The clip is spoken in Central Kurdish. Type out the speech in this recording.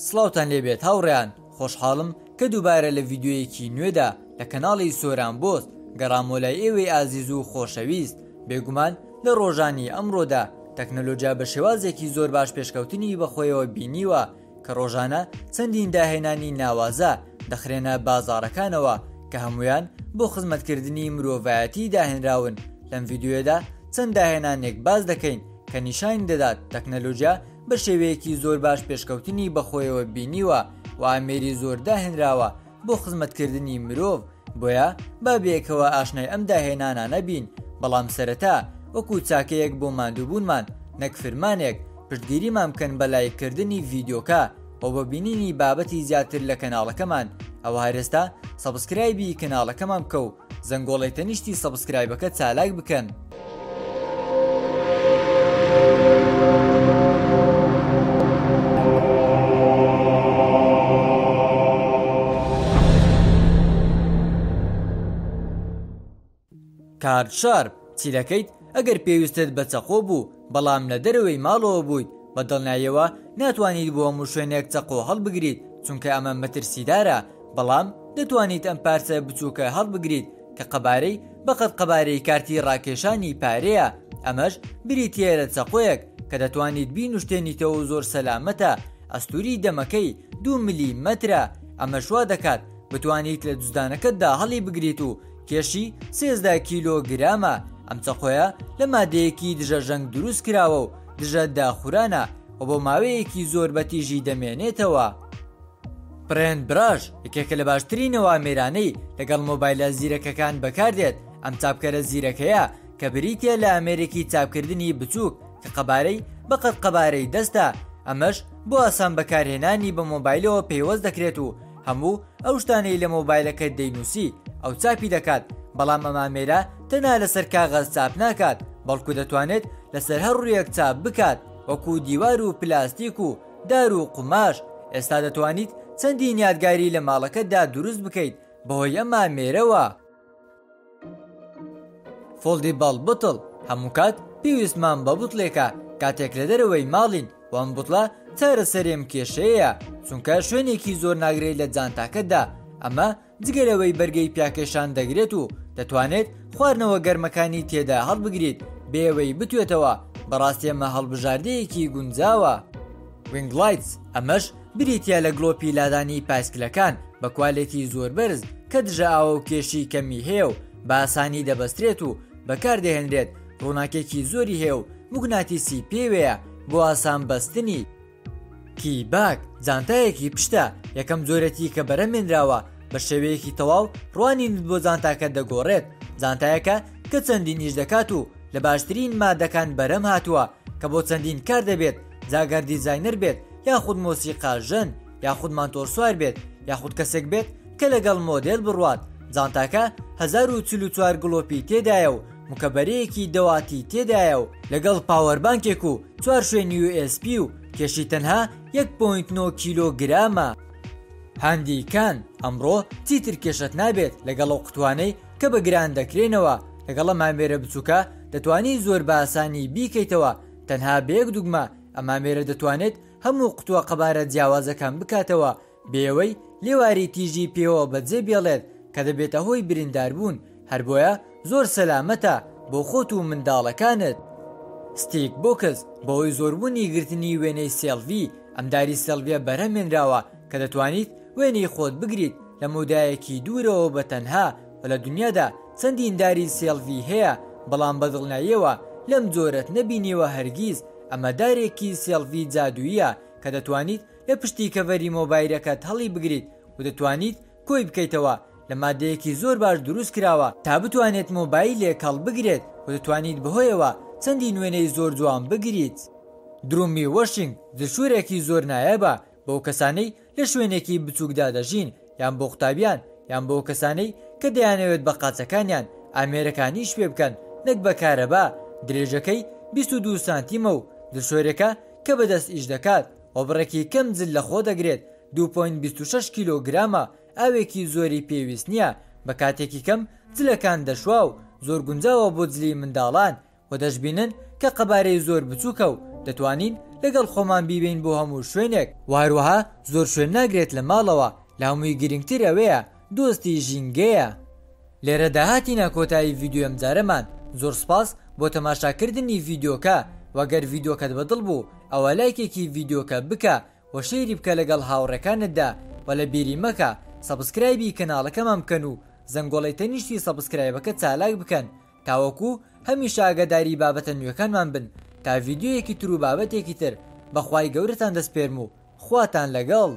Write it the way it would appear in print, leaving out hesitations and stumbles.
سڵاوتان لێبێت هاوڕێیان، خۆشحاڵم کە دووبارە لە ڤیدیۆیەکی نوێدا لە کەناڵی سۆران بۆست گەڕامەوە لای ئێوەی ئازیز و خۆشەویست. بێگومان لە ڕۆژانی ئەمڕۆدا تەکنەلۆجیا بە شێوازێکی زۆر باش پێشکەوتنی بەخۆیەوە بینیوە کە ڕۆژانە چەندین داهێنانی ناوازە دەخرێنە بازاڕەکانەوە کە هەموویان بۆ خزمەتکردنی مرۆڤایەتی داهێنراون. لەم ڤیدیۆیەدا چەند داهێنانێک باس دەکەین کە نیشانی دەدات تەکنەلۆجیا بە شێوەیەکی زۆر باش پێشکەوتنی بەخۆیەوە بینیوە و ئامێری زۆر داهێنراوە بۆ خزمەتکردنی مرۆڤ، بۆیە با بەیەکەوە ئاشنای ئەم داهێنانانە بین، بەڵام سەرەتا وەکو چاکەیەک بۆ ماندووبوونمان نەک فرمانێک، پشتگیریمان بکەن بە لایک کردنی ڤیدیۆکە و بۆ بینینی بابەتی زیاتر لە کەناڵەکەمان ئەوە هەرێستا subscribe ی کەناڵەکەمان بکە و زەنگۆڵەی تەنیشتی subscribe ەکە چالاک بکەن. کارد شارپ، چی دەکەیت ئەگەر پێویستت بە چەقۆ بوو بەڵام لە دەرەوەی ماڵەوە بوویت؟ بە دڵنیاییەوە ناتوانیت بۆ هەموو شوێنێک چەقۆ هەڵبگریت چونکە ئەمە مەترسیدارە، بەڵام دەتوانیت ئەم پارچە بچووکە هەڵبگریت کە قەبارەی بەقەد قەبارەی کارتی ڕاکێشانی پارەیە، ئەمەش بریتییە لە چەقۆیەک کە دەتوانیت بینوشتێنیتەوە و زۆر سەلامەتە، ئەستووری دەمەکەی دوو ملیمەترە، ئەمەش وا دەکات بتوانیت لە جزدانەکەتدا هەڵیبگریت و کێشی 13 کیلۆ گرامە، ئەم چەقۆیە لە مادەیەکی دژە ژەنگ دروست کراوە و دژە داخورانە و بۆ ماوەیەکی زۆر بە تیژی دەمێنێتەوە. Print Brush یەکێکە لە باشترین ئەو ئامێرانەی لەگەڵ مۆبایلە زیرەکەکان بەکاردێت، ئەم چاپکەرە زیرەکەیە کە بریتییە لە ئامێرێکی چاپکردنی بچووک کە قەبارەی بەقەد قەبارەی دەستە، ئەمەش بۆ ئاسان بەکارهێنانی بە مۆبایلەوە پەیوەست دەکرێت و هەموو ئەو شتانەی لە مۆبایلەکەت دەینووسی ئەو چاپی دەکات، بەڵام ئەم ئامێرە تەنها لەسەر کاغەز چاپ ناکات بەڵکو دەتوانێت لەسەر هەر ڕوویەک چاپ بکات وەکو دیوار و پلاستیک و دار و قوماش، ئێستا دەتوانیت چەندین یادگاری لە ماڵەکەتدا دروست بکەیت بەهۆی ئەم ئامێرەوە. Foldable Bottle، هەموو کات پێویستمان بە بوتڵێکە کاتێک لە دەرەوەی ماڵین و ئەم بوتڵە چارەسەری ئەم کێشەیەیە چونکە شوێنێکی زۆر ناگرێت لە جانتاکەتدا، ئەمە جگە لەوەی بەرگەی پیاکێشان دەگرێت و دەتوانێت خواردنەوە گەرمەکانی تێدا هەڵبگریت بێ ئەوەی بتوێتەوە، بەڕاستی ئەمە هەڵبژاردەیەکی گونجاوە. Wing Lights، ئەمەش بریتییە لە گڵۆپی لادانی پایسکلەکان بە کوالێتی زۆر بەرز کە دژە ئاوە و کێشی کەمی هەیە و بە ئاسانی دەبەسترێت و بەکاردەهێنرێت، ڕووناکێکی زۆری هەیە و موگناتیسی پێوەیە بۆ ئاسان بەستنی. Key Bag، جانتایەکی پشتە، یەکەم جۆرێتی کە بەرهەمێنراوە، بە شێوەیەکی تەواو ڕوانینت بۆ جانتاکە دەگۆڕێت، جانتایەکە کە چەندین ئیش دەکات و لە باشترین مادەکان بەرهەم هاتووە کە بۆ چەندین کار دەبێت، جا گەر دیزاینەر بێت یاخود مۆسیقاژەن یاخود ماتۆڕسوار بێت یاخود کەسێک بێت کە لەگەڵ مۆدێل بڕوات، جانتاکە 1044 گڵۆپی تێدایە و مکەبەرەیەکی دە واتی تێدایە و لەگەڵ power bank ێک و چوار شوێن USB و کێشی تەنها یەک point نۆ کیلۆ گرامە. Handy Can، ئەمڕۆ چیتر کێشەت نابێت لەگەڵ ئەو قوتوانەی کە بە گران دەکرێنەوە، لەگەڵ ئەم ئامێرە بچووکە دەتوانی زۆر بە ئاسانی بیکەیتەوە تەنها بە یەک دوگمە، ئەم ئامێرە دەتوانێت هەموو قوتووە قەبارە جیاوازەکان بکاتەوە بێ ئەوەی لێواری تیژی پێوە بەجێ بێڵێت کە دەبێتە هۆی برینداربوون، هەر بۆیە زۆر سەلامەتە بۆ خۆت و منداڵەکانت. Stick Box، بەهۆی زۆربوونی گرتنی وێنەی سێڵڤی، ئەم داری سێڵڤیە بەرهەمهێنراوە کە دەتوانیت وێنەی خۆت بگریت لە مەودایەکی دوورەوە بە تەنها و لە دنیادا چەندین داری سێڵڤی هەیە بەڵام بە دڵنیاییەوە لەم جۆرەت نەبینیوە هەرگیز، ئەمە دارێکی سێڵڤی جادوویە کە دەتوانیت لە پشتی کەڤەری مۆبایلەکەت هەڵیبگریت و دەتوانیت کۆی بکەیتەوە لە مادەیەکی زۆر باش دروست کراوە تا بتوانێت مۆبایلێک هەڵبگرێت و دەتوانیت بەهۆیەوە چەندین وێنەی زۆر جوان بگریت. Drumi Washing جلشۆرێکی زۆر نایابە بۆ کەسانەی لە شوێنێکی بچووکدا دەژین یان بۆ قوتابیان یان بۆ کەسانەی کە دەیانەوێت بە قاچەکانیان ئامێرەکان ئیش پێ بکەن نەک بە کارەبا، درێژەکەی 22 سانتیمە و جلشۆرێکە کە بە دەست ئیش دەکات و بڕێکی کەم جل لەخۆ دەگرێت 2.26 کیلۆگرامە ئاوێکی زۆری پێویست نییە بە کاتێکی کەم جلەکان دەشوا و زۆر گونجاوە بۆ جلی منداڵان و دەشبینن کە قەبارەی زۆر بچووکە و. دەتوانین لەگەڵ خۆمان بیبەین بۆ هەموو شوێنێک وە هەروەها زۆر شوێن ناگرێت لە ماڵەوە لە هەمووی گرنگتر ئەوەیە دۆستی ژینگەیە. لێرەدا هاتینە کۆتایی ڤیدیۆی ئەمجارەمان زۆر سوپاس بۆ تەماشا کردنی ڤیدیۆکە وە گەر ڤیدیۆکەت بەدڵ بوو ئەوە لایکێکی ڤیدیۆکە بکە وە share ی بکە لەگەڵ هاوڕێکانتدا وە لە بیری مەکە subscribe ی کەناڵەکەمان بکەن و زەنگۆڵەی تەنیشتی subscribe ەکە چالاک بکەن تاوەکو هەمیشە ئاگاداری بابەتە نوێکانمان بن تا ڤیدیۆیەکی تر و بابەتێکی تر بەخوای گەورەتان دەسپێرم و خواتان لەگەڵ.